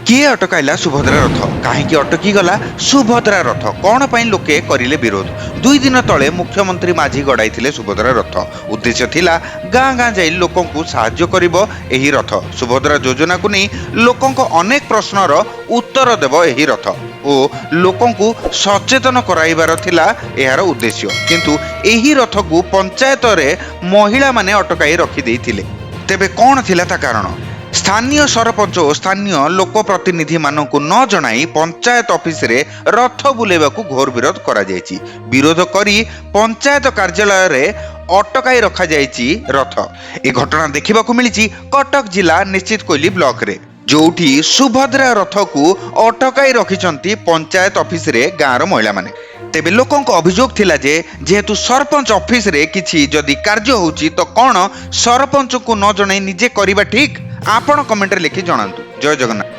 କିଏ ଅଟକାଇଲା ସୁଭଦ୍ରା ରଥ? କାହିଁକି ଅଟକିଗଲା ସୁଭଦ୍ରା ରଥ? କ'ଣ ପାଇଁ ଲୋକେ କରିଲେ ବିରୋଧ? 2 ଦିନ ତଳେ ମୁଖ୍ୟମନ୍ତ୍ରୀ ମାଝୀ ଗଡ଼ାଇଥିଲେ ସୁଭଦ୍ରା ରଥ। ଉଦ୍ଦେଶ୍ୟ ଥିଲା, ଗାଁ ଗାଁ ଯାଇ ଲୋକଙ୍କୁ ସାହାଯ୍ୟ କରିବ ଏହି ରଥ। ସୁଭଦ୍ରା ଯୋଜନାକୁ ନେଇ ଲୋକଙ୍କ ଅନେକ ପ୍ରଶ୍ନର ଉତ୍ତର ଦେବ ଏହି ରଥ ଓ ଲୋକଙ୍କୁ ସଚେତନ କରାଇବାର ଥିଲା ଏହାର ଉଦ୍ଦେଶ୍ୟ। କିନ୍ତୁ ଏହି ରଥକୁ ପଞ୍ଚାୟତରେ ମହିଳାମାନେ ଅଟକାଇ ରଖିଦେଇଥିଲେ। ତେବେ କ'ଣ ଥିଲା ତା କାରଣ? ସ୍ଥାନୀୟ ସରପଞ୍ଚ ଓ ସ୍ଥାନୀୟ ଲୋକ ପ୍ରତିନିଧିମାନଙ୍କୁ ନ ଜଣାଇ ପଞ୍ଚାୟତ ଅଫିସରେ ରଥ ବୁଲାଇବାକୁ ଘୋର ବିରୋଧ କରାଯାଇଛି। ବିରୋଧ କରି ପଞ୍ଚାୟତ କାର୍ଯ୍ୟାଳୟରେ ଅଟକାଇ ରଖାଯାଇଛି ରଥ। ଏ ଘଟଣା ଦେଖିବାକୁ ମିଳିଛି କଟକ ଜିଲ୍ଲା ନିଶ୍ଚିତକୋଇଲି ବ୍ଲକରେ, ଯୋଉଠି ସୁଭଦ୍ରା ରଥକୁ ଅଟକାଇ ରଖିଛନ୍ତି ପଞ୍ଚାୟତ ଅଫିସରେ ଗାଁର ମହିଳାମାନେ। ତେବେ ଲୋକଙ୍କ ଅଭିଯୋଗ ଥିଲା ଯେ, ଯେହେତୁ ସରପଞ୍ଚ ଅଫିସରେ କିଛି ଯଦି କାର୍ଯ୍ୟ ହେଉଛି, ତ କ'ଣ ସରପଞ୍ଚଙ୍କୁ ନ ଜଣାଇ ନିଜେ କରିବା ଠିକ୍? ଆପଣ କମେଣ୍ଟରେ ଲେଖି ଜଣାନ୍ତୁ। ଜୟ ଜଗନ୍ନାଥ।